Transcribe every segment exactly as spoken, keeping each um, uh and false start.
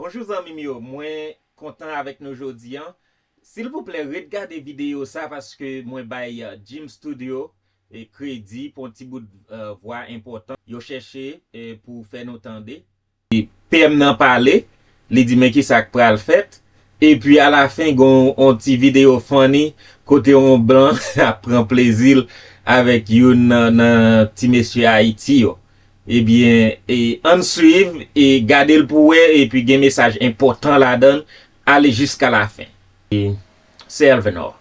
Bonjou zanmi m yo, mwen kontan avèk nou jodi an. Silvouplè, ret gade videyo sa paske mwen bay, uh, Jim Studio e kredi pou yon ti bout, uh, vwa enpòtan. Yo chèche, eh, pou fè nou tande. P M nan pale, li di men ki sa k pral fèt. Epi alafen, gon yon ti videyo funny kote yon blan ap pran plezi l avèk youn nan, nan ti mesye Ayiti yo. Ebyen, e, ann swiv e gade l pou wè, epi gen mesaj enpòtan ladan l, ale jiska lafen. E, Sè Elvenor,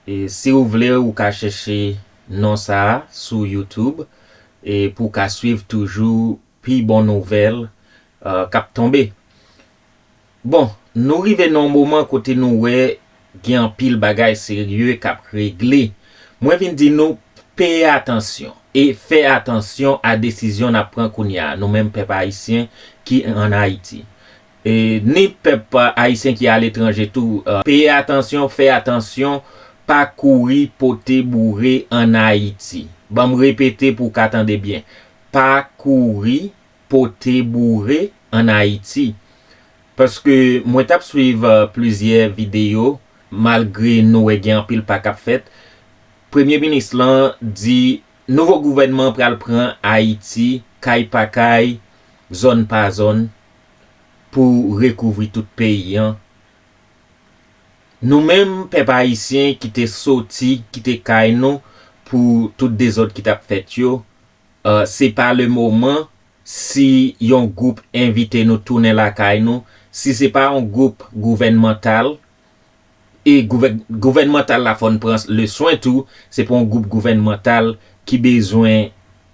e, si w vle, ou ka chèche non sa a sou YouTube, e, pou w ka swiv toujou pi bon nouvèl, e, k ap tonbe. Bon, nou rive nan yon moman kote nou wè gen anpil bagay serye k ap regle. Mwen vin di nou, peye atansyon e fè atansyon a desizyon n ap pran kounye a, nou menm pèp ayisyen ki ann Ayiti. E ni pèp ayisyen ki aletranje tou, e, peye atansyon, fè atansyon, pa kouri pote boure ann Ayiti. Ban m repete pou w ka tande byen. Pa kouri pote boure ann Ayiti. Paske mwen t ap swiv, e, plizyè videyo, malgre nou wè gen anpil pa k ap fèt. Premye minis lan di nouvo gouvènman pral pran Ayiti kay pa kay, zòn pa zòn, pou rekouvri tout peyi an. Nou menm, pèp ayisyen ki te soti, kite kay nou pou tout dezòd ki t ap fèt yo, e, se pa le moman si yon gwoup envite nou tounen lakay nou, si se pa yon gwoup gouvènmantal, e gouvè-, gouvènmantal la fò n pran le swen tou, se pa yon gwoup gouvènmantal ki bezwen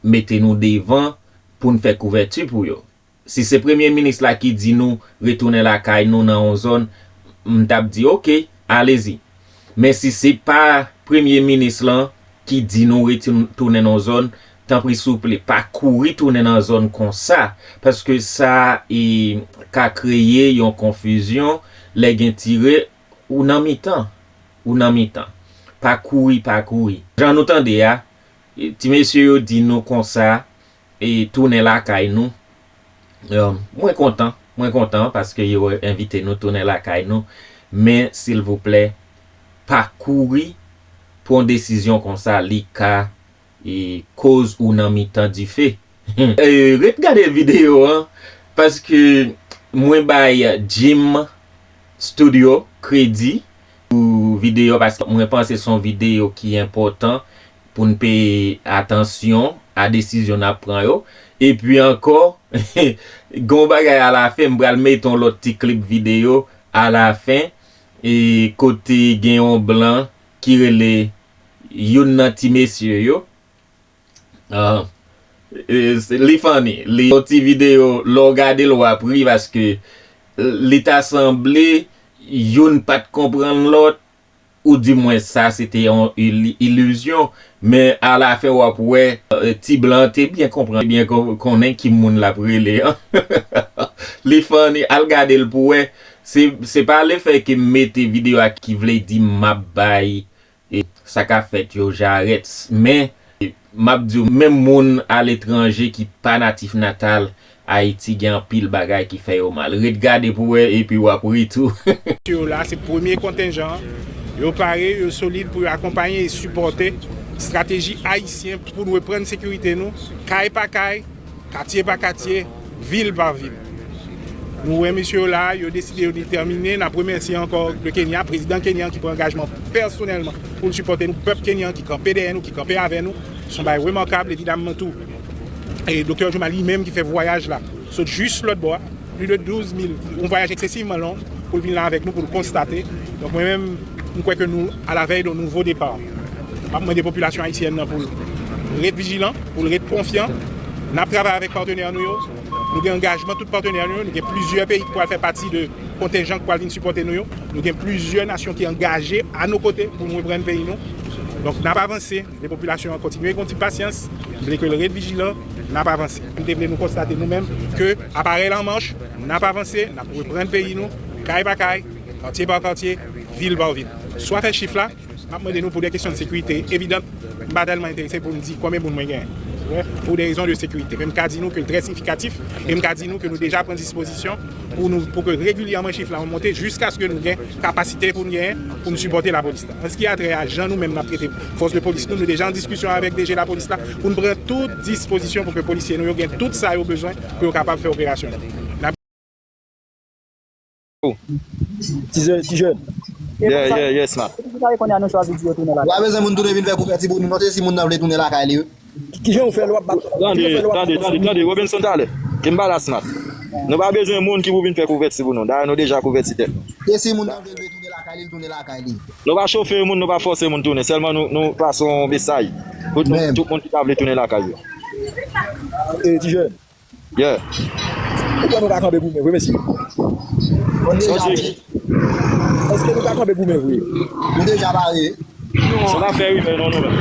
mete nou devan pou n fè kouvèti pou yo. Si se premye minis la ki di nou retounen lakay nou nan yon zòn, m t ap di, "Oke, alezi." Men si se pa premye minis lan ki di nou retounen nan yon zòn, tanpri souple, pa kouri tounen nan zòn konsa, paske sa, e, ka kreye yon konfizyon, lè gen tire, ou nan mitan, ou nan mitan. Pa kouri, pa kouri. Jan nou tande a, e, ti mesye yo di nou konsa, e, tounen lakay nou. E, mwen kontan, mwen kontan paske yo envite nou tounen lakay nou. Men, silvouplè, pa kouri pran desizyon konsa, li ka, e, koz ou nan mitan dife. E, ret gade videyo an, paske mwen bay Jim Studio kredi pou videyo, paske mwen panse se yon videyo ki enpòtan pou n peye atansyon a desizyon n ap pran yo. Epi ankò, gon bagay alafen, m pral mete yon lòt ti klip videyo alafen, e kote gen yon blan ki rele youn nan ti mesye yo. Ah, e, se, li funny. Li yon ti videyo, lè w gade l, w ap ri, paske li ta sanble youn pa t konprann lòt, ou di mwen sa se te yon ili-, ilizyon, men alafen w ap wè, e, ti blan te byen konprann, byen kon-, konnen ki moun l ap rele an. Li funny, al gade l pou wè. Se, se pa lefè ke m mete videyo a ki vle di m ap bay e sa k ap fèt yo jarèt. Men, e, m ap di w, menm moun aletranje ki pa natif natal Ayiti, gen anpil bagay ki fè yo mal. Ret gade pou wè, epi w ap ri tou. Yo la, se premye kontenjan. Yo pare, yo solid pou yo akonpaye e sipòte estrateji ayisyen pou n reprann sekirite nou, kay pa kay, katye pa katye, vil pa vil. Nou wè mesye yo la, yo deside, yo detèmine. N ap remèsye ankò le Kenya, prezidan Kenya ki pran angajman pèsonèlman pou l sipòte nou, pèp Kenya ki kanpe dèyè nou, ki kanpe avè nou. Se yon bagay remakab, evidamman tou. E Doktè Jouma li menm ki fè vwayaj la, sot jis lòt bò a, plis de douz mil, yon vwayaj eksesivman long, pou l vin la avèk nou, pou l konstate. Donk, mwen menm, m kwè ke nou alavèy de yon nouvo depa. M ap mande popilasyon ayisyèn nan pou l ret vijilan, pou l ret konfyan. N ap travay avèk patnè nou yo. Nou gen angajman tout patnè nou yo. Nou gen plizyè peyi ki pral fè pati de kontenjan ki pral vin sipòte nou yo. Nou gen plizyè nasyon ki angaje a nos côtés pou nou reprann peyi nou. Donk, n ap avanse. Mande popilasyon an kontinye gen yon ti pasyans. M vle ke l ret vijilan. N ap avanse. M te vle nou konstate nou menm ke aparèy la an mach. N ap avanse. N ap reprann peyi nou. Kay pa kay. Katye pa katye, vil pa vil. Swa fè chif la, m ap mande nou pou de kesyon de sekirite evidan. M pa tèlman enterese pou m di konbyen moun mwen genyen. Pou de rezon de sekirite. Men m ka di nou ke l trè siyifikatif, e m ka di nou ke nou deja pran dispozisyon pou nou, pou ke regilyèman chif la monte jiskaske nou gen kapasite pou n genyen, pou n sipòte lapolis la. An se ki a trè a jan nou menm n ap trete fòs de polis nou, nou deja an diskisyon avèk D G lapolis la pou n pran tout dispozisyon pou ke polisye nou yo gen tout sa yo bezwen pou yo kapab fè operasyon yo. N ap Ti jèn, ti jèn. Yeah, yeah, yes, man. Epi sa e konnen a nou chwazi di yo tounen lakay. Ou pa bezwen moun tounen vin fè kouvèti pou nou non, se si moun nan vle tounen lakay li wi. Kijan ou fè l w ap bat? Tande, tande, tande, tande, Robinson talè. Kimbalas, man. Nou pa bezwen moun ki pou vin fè kouvèti pou nou. Dayè nou deja kouvèti tèt nou. Se si moun nan vle tounen lakay li, l tounen lakay li. Nou pa chofe moun, nou pa fòse moun tounen. Sèlman nou, nou pase yon mesaj pou tout, tout moun ki ta vle tounen lakay yo. E ti jèn. Yeah. Ou kwè nou ka kanpe goumen vre, mesye? Èske nou ka kanpe goumen vre? Nou deja pare. Se pa fè rimè non nou menm.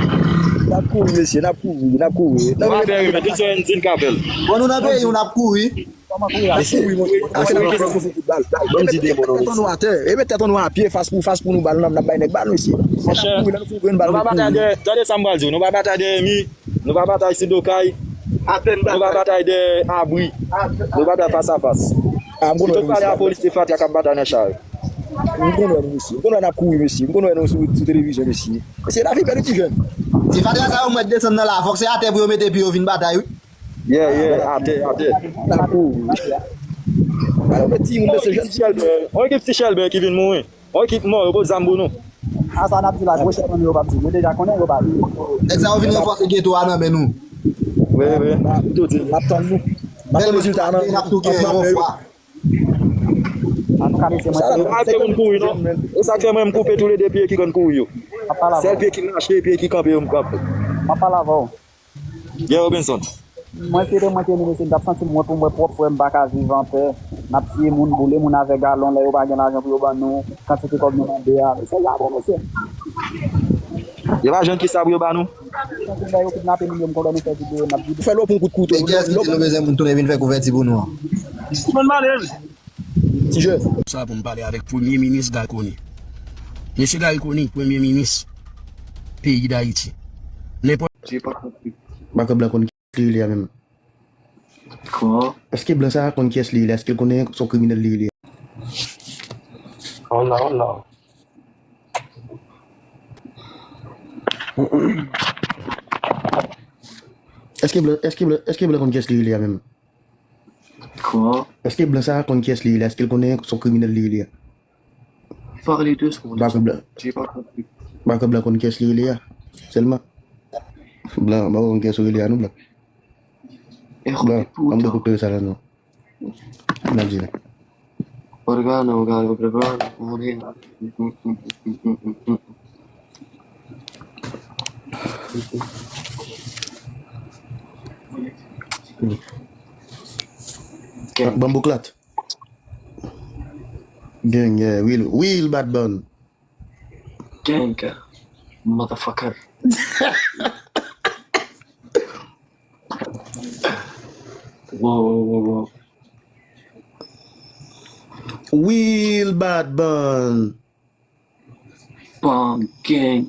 N ap kouri, mesye, n ap kouri, n ap kouri. Se pa fè rimè, tout sa n di n ka fè l. Bon, nou nan peyi, n ap kouri. N ap kouri, monchè. Achte n ap kouri, kouri, kouri, bal. Ban m di de mo non, mesye. E met tèt nou atè, e met tèt nou a pye, fas pou fas pou nou bal, n ap bay nèg bal, mesye. Monchè, nou pa batay dèyè, tande sa m pral di w, nou pa batay dèyè mi. Nou pa batay sou do kay. Nou pa batay dèyè abri. Nou batay fas a fas. Pito pale a polis, se Fatra k ap batay nan cha yo. M konn wè nou, mesye. M konn wè n ap kouri, mesye. M konn wè nou sou, sou televizyon, mesye. Mesye, lavi bèl, wi, ti jèn. Ti Fatra sa yo m wè k desann nan la, fòk se atè pou yo mete pye yo vin batay, wi. Yeah, yeah, atè, atè. N ap kouri. Alò, men timoun, mesye, jèn ti jèn. On ekip ti chèlbè ki vin mouri. Yon ekip mò, yo pote zam pou nou. A sa n ap di la, gwo chèf nou yo p ap di. Yo deja konnen, yo pa di. Nèg sa yo vin ranfòse geto a nan men nou. Wi, wi. Tout di. N ap tann nou. N ap tann rezilta a nan men nou. N ap tou gen yon fwa. An tou ka, mesye, mwen. Yo pa fè moun kouri, non. E sa k fè mwen m koupe toulede pye ki konn kouri yo. Sèl pye ki mache, pye ki kanpe yo m kanpe. M ap pale avè w. Gen Robinson. Mwen si te mwen te li mesye, m t ap santi m mwen pou m wè pwòp frè m pa ka viv anpè. N ap tiye moun, boule moun avèk galon lè yo pa gen lajan pou yo ban nou kantite kòb nou mande a. Mesye, y a bon, mesye. Yo pa jwenn kisa pou yo ban nou? Santi lè yo kidnape moun yo, m konnen nou fè videyo, n ap videyo. Fè lò pou yon kout kouto. Men kiyès ki di nou bezwen moun tounen vin fè kouvèti pou nou an? Ou konn male wi. Ti jèn. Sa pou m pale avèk premye minis Guy Conille. Mesye Guy Conille, premye minis peyi Dayiti. Nenpòt. J'ai pas compris. Makòb la konn kiyès li ye a menm. Kòman? Èske blan sa a konn kiyès li ye a? Èske l konnen se yon kriminèl li ye a? Hola, hola. Èske blan, èske blan, èske blan konn kiyès li ye a menm? Kòman? Èske blan sa a konn kiyès li ye a? Èske l konnen se yon kriminèl li ye a? Parle doucement. Makòb la. J'ai pas compris. Makòb la konn kiyès li ye a? Sèlman. Blan, makòb konn kiyès li ye a, non, blan. Blan, an m te koupe sa la, non. N ap di la. Organo, organo, organo. Bambou klat. Gang, yeah, real, real bad bun. Gang, motherfucker. Wow, wow, wow, wow. Real bad bun. Bang, gang.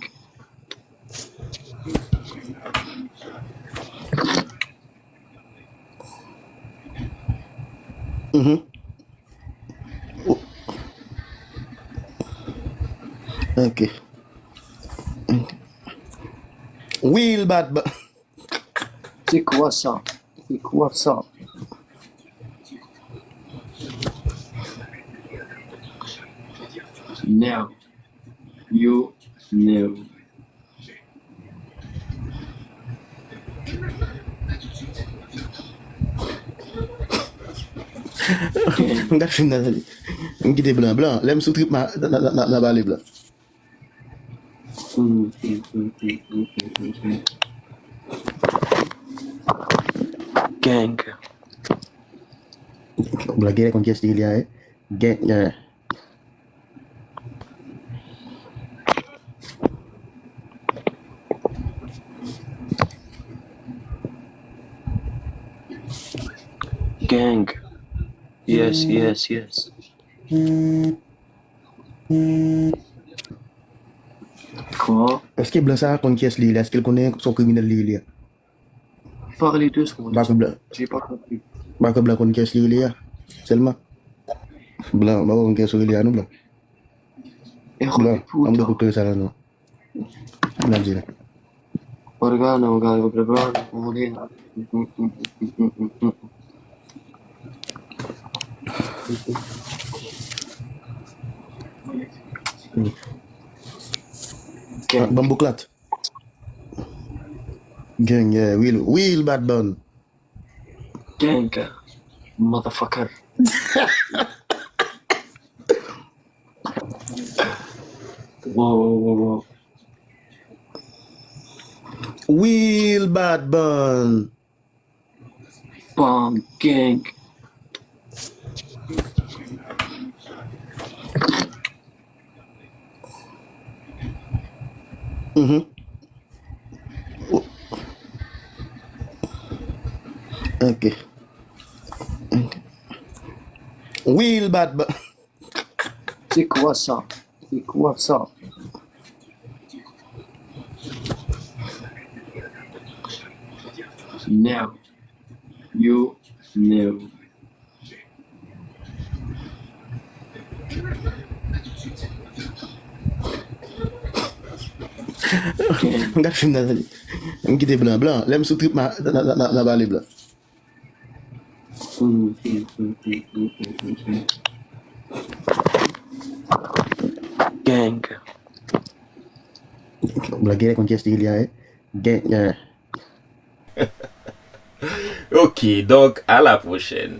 Mhm. Ok. Real bad bun. Se kwa sa? Se kwa sa? Now you know. M gad fim nan, m kite blan, blan. Lè m sou trip, m a, n a, n a, n a, n a pale blan. Gang. Blan genlè konn kiyès li ye a, eh. Gang, eh. Gang. Yes, yes, yes. Kòman? Èske blan sa a konn kiyès li ye la? Èske l konnen se yon kriminèl li ye a? parler de ce qu'on dit. J'ai pas compris. M pa kwè blan konn kiyès li rele a. Sèlman. Blan, m pa konn kiyès ou rele a non, blan. Blan, an m koupe sa la non. Blan di la. Organo, organo, organo. Gang. Bambou klat. Gang, yeah, real, real bad bun. Gang, motherfucker. Wow, wow, wow, wow. Real bad bun. Bang, gang. Mhm. Ok. Real bad bun. C'est quoi ça? C'est quoi ça? Never. You never. M gade fim nan, m kite blan, blan. Lè m sou trip, ma, na, na, na, na pale blan. Gang. Blan gen konn kiyès li ye, eh? Gang, eh. Ok, donk, à la prochaine.